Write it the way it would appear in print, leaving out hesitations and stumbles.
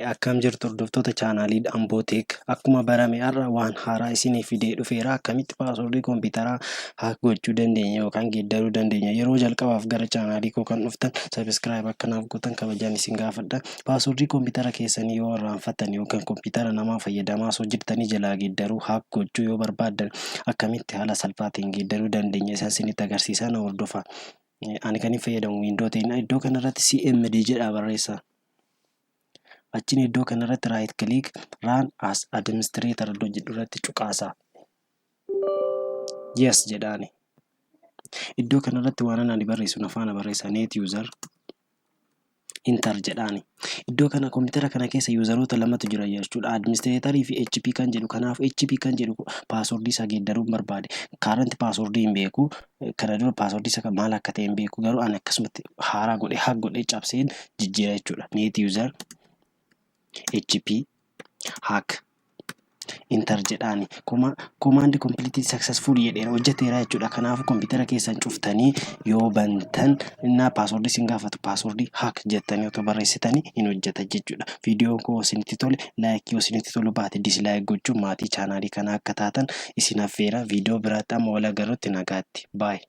Akkam jirtu, hordoftoota chaanaalii Amboo Tech? Akkuma barame har'a waan haaraa isinii fidee dhufeera. Akkamitti paaswordii kompiitaraa hack gochuu dandeenya yookaan geeddaruu dandeenya? Yeroo jalqabaaf gara chaanaalii koo kan dhuftan, subscribe akkanaaf gootan kabajaan isin gaafadha. Paaswordii kompiitara keessanii yoo irraanfattan yookaan kompiitara namaa fayyadamaa osoo jirtanii jalaa geeddaruu, hack gochuu yoo barbaaddan, akkamitti haala salphaatiin geeddaruu dandeenya, isaan isinitti agarsiisaa, na hordofaa. Ani kan hin fayyadamu Windows 10. Iddoo kanarratti CMD jedhaa barreessaa. Achiin iddoo kanarratti right click, run as administrator iddoo jedhu irratti cuqaasaa. Yes jedhaani. Iddoo kanarratti waan ani barreessu na faana barreessa: net user, enter jedhaani. Iddoo kana kompiitara kana keessa useroota lamatu jira jechuudha. Administratorii fi HP kan jedhu. Kanaaf HP kan jedhu paaswordii isaa geeddaruun barbaade. Current paaswordii hin beeku. Kana dura paaswordii isaa maal akka ta'e hin beeku. Garuu ani akkasumatti haaraa godhee, hack godhee, cabseen jijjiira jechuudha. Net user HP hack, enter jedhaani. Command completed successful jedheera, hojjeteera jechuudha. Kanaafuu kompiitara keessan cuftanii yoo bantan, innaa paaswordii isin gaafatu, paaswordii hack jettanii otoo barreessitanii hin hojjeta jechuudha. Viidiyoon koo isinitti tole like, yoo isinitti tolu baate dislike gochuun maatii chaanaalii kanaa akka taatan isin affeera. Viidiyoo biraatti amma wal agarrutti nagaatti. Baay'ee.